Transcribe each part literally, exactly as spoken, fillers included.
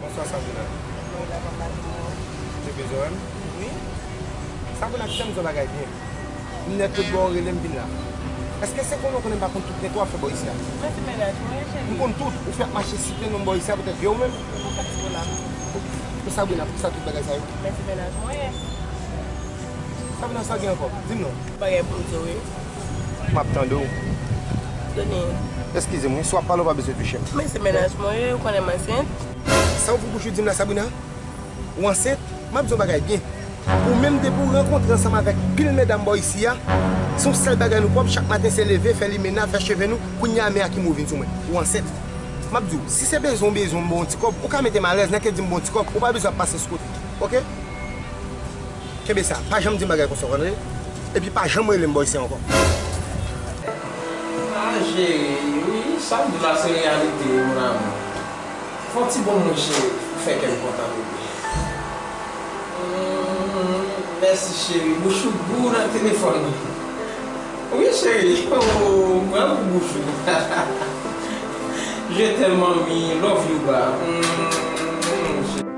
Bonswa, Sabrina. Te bezwen m? Wi. Sabrina, kite m di w bagay byen. M nèt tout bò, ou rele m vin la. Èske se konnen w konnen m pa konn tout nèt w ap fè bò isi a? Mwen se mennaj mwen, cheri. M konn tout. Ou fè ap mache site non m bò isi a poutèt vye w menm? Mwen fè ti bola. Men Sabrina, poukisa tout bagay sa yo? Mwen se mennaj mwen. Sabrina, sa gen ankò? Di m non. Bagay pou m di w, wi. M ap tande w. Tony. Eskize m, wi, si w ap pale, w pa bezwen touche m. Men se mennaj mwen, wi, ou konnen m ansent. Sa w ouvri bouch ou di m la, Sabrina? Ou ansent? M ap di w bagay byen. Ou menm, depi w rankontre ansanm avèk pil medam bò isi a, se yon sèl bagay nou pwòp, chak maten se leve, fè limena, fè cheve nou, kounye a men ak imo vin sou mwen. Ou ansent. M ap di w, si se bezwen w bezwen m ba w yon ti kòb, ou ka mete m alèz, nan ke di m ba w yon ti kòb, ou pa bezwen ap pase sou kote. Oke? Kenbe sa, pa janm di m bagay konsa, w konn tande? Epi pa janm rele m bò isi a ankò. Ah, cheri, wi, sa m di la se reyalite, mon amour. Fè yon ti bon moun, cheri, pou fè kè m kontan, bebe. Hmm, mèsi, cheri, bouch ou gou nan telefòn. Wi, cheri, oh, mwen gou bouch ou. Je t'aime, manmi, love you, ba. Hmm, cheri.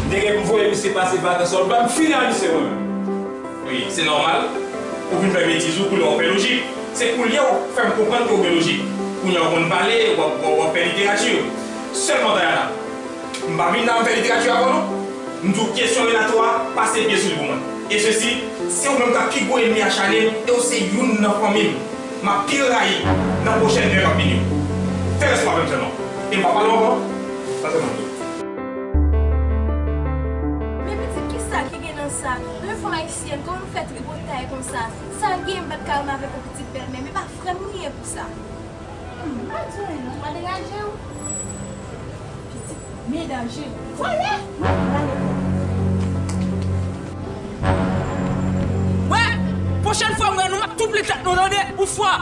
M te gen pou m voye misye pase vakans, w ap ban m fini a misye mwen menm. Wi, se nòmal. Ou vin fè betiz ou, kounye a w fè lojik. Se kounye a w fè m konprann ke w gen lojik. Kounye a w konn pale, w ap, w ap, w ap fè literati. Sèlman, Dayana, m pa vin la m fè literati avè w non. M di w kesyon Renato a, pase pye sou li pou mwen. E sesi, se ou menm k ap pi gwo ènmi a Chanel, e w se youn nan fanmi m. M ap pi rayi nan pwochèn lè k ap vini yo. Fè rès ou avè m sèlman. E m pa pale w ankò. Sa sèlman m di w. Men pitit, kisa ki gen nan sa? Lè fanm ayisyèn, kòman nou fè tripotay konsa? Sa gen, m pa t ka renmen avèk yon pitit bèlmè, men pa frè m li ye pou sa. Hmm, pa di anyen non, pa degaje w. Pitit, men danje. Vòlè! Wè, pwochèn fwa m wè nou, m ap touple tèt nou, tande, ou fwa.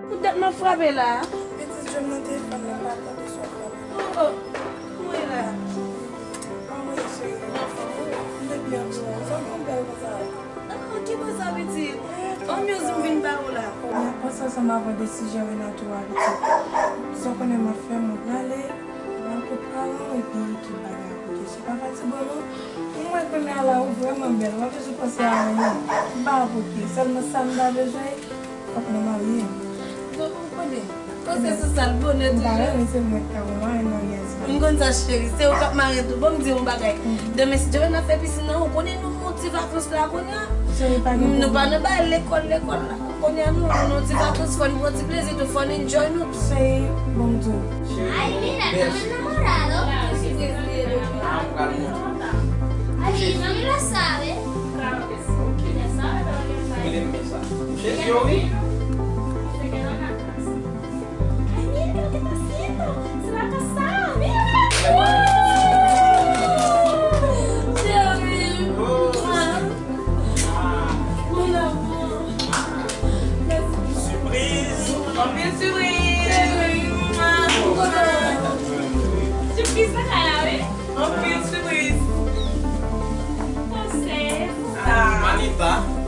Poutèt m ap frape la. Pitit, jwenn nan telefòn nan, m pa tande sa w frape. Oh, oh, ou ye la? Anmwey, cheri, m anfòm, wi. M te byen anpil, wi. Sa w konn bèl konsa? Ah, ok, Ki bò sa, pitit? Anmyèz m vin ba ou la. Mwen panse ansanm avè desizyon Renato a, pitit. Sa w konnen m ap fè, mwen prale, mwen al kot paran w, epi tout bagay ap oke. Se pa fatige non. Mwen konnen a la, ou vrèman bèl. W ap bezwen panse a anyen. M pa ap oke. Sèlman sa m ta bezwen, fòk nou marye. Donk, ou konnen. Pwosesis sa l bonè toujou. M pa renmen se mwen k ta pran maryaj la. M konn sa, cheri, se ou k ap mare tou. Bon, m di yon bagay. Demen, si Dye vle, n ap fè pisin nan, ou konnen nou gon ti vakans la kounye a. Cheri, pa gen pwoblèm. Nou pa nan bagay lekòl, lekòl la. Kounye a, nou, nou ti vakans, fò n pran ti plezi tou, fò n enjoy nou tou. Cheri, bon, m di w. Ay, mira, estamos enamorados. Ah, m pral montre. Ay, mami lo sabe. Claro que sí. Ok. Ella sabe, pero yo no sabe. Mwen renmen sa. Cheri, yo, wi. Se quedó en la casa. Ay, mira lo que está haciendo. Se va a casar. Mira, mira. Chérie. Mon amour. Merci. Surprise. Anpil surprise. Chérie. Surprise sa la, wi. Anpil surprise. Panse. Manita.